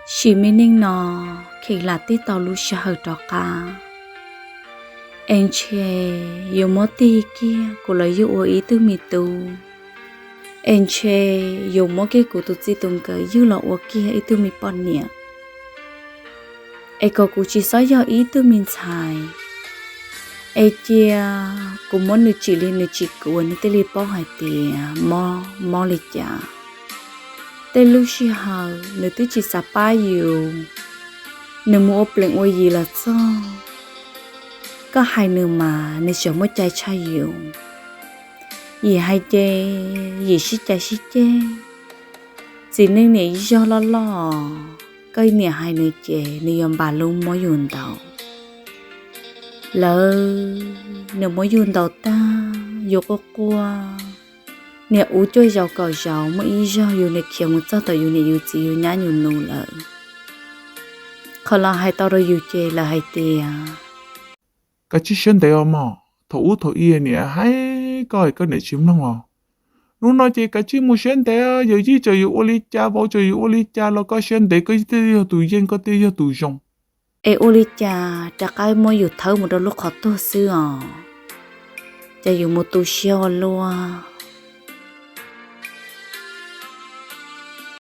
Sim me neej no, Kheev Lam tig tau lub sij hawm rov qab. Es ntshe yuav muab tig kiag kuv los yug ua ib tug me tub. Es ntshe yuav muab kiag kuv tus txij tus nkawm yug los ua kiag ib tug me poj niam. Es kom kuv tsis txhob yog ib tug me ntxhais. Es cia kuv muab nws tsim li nws tsim kuv uas nws thiaj li paub hais tias mob mob li cas. Tej lub sij hawm nws twb tsis xav pab yus, nws mus ua pleev ua yi los txog. Koj hais nws mas nws tseem muaj cai tshaj yus. Yim hais ces yim sib cav sib ceg. Txiv neej niam ib zaug loj loj, koj niam hais nws ces nws yuav npam lub muab yus ntaus. Lawv, nws muab yus ntaus tag, yus quaj quaj. Niam ub cuaj zaus kaum zaus muaj ib zaug yus niam khiav mus txog tom yus niam yus txiv yus nyab yus nus lawm. Qhov lawv hais tau rau yus ces lawv hais tias, kav tsij siab ntev os mog, thaum ub thaum i niam hais koj koj niam tsis mloog os. Hnub no ces kav tsij mus siab ntev, yawm yij txawm yuav ua li cas, vauv txawm yuav ua li cas los koj siab ntev, koj thiaj yog tus yeej, koj thiaj yog tus zoo. Es ua li cas rov qab muab yus thawb mus rau lub qhov tuag xwb os. Ces yus mus tu siab ua luaj,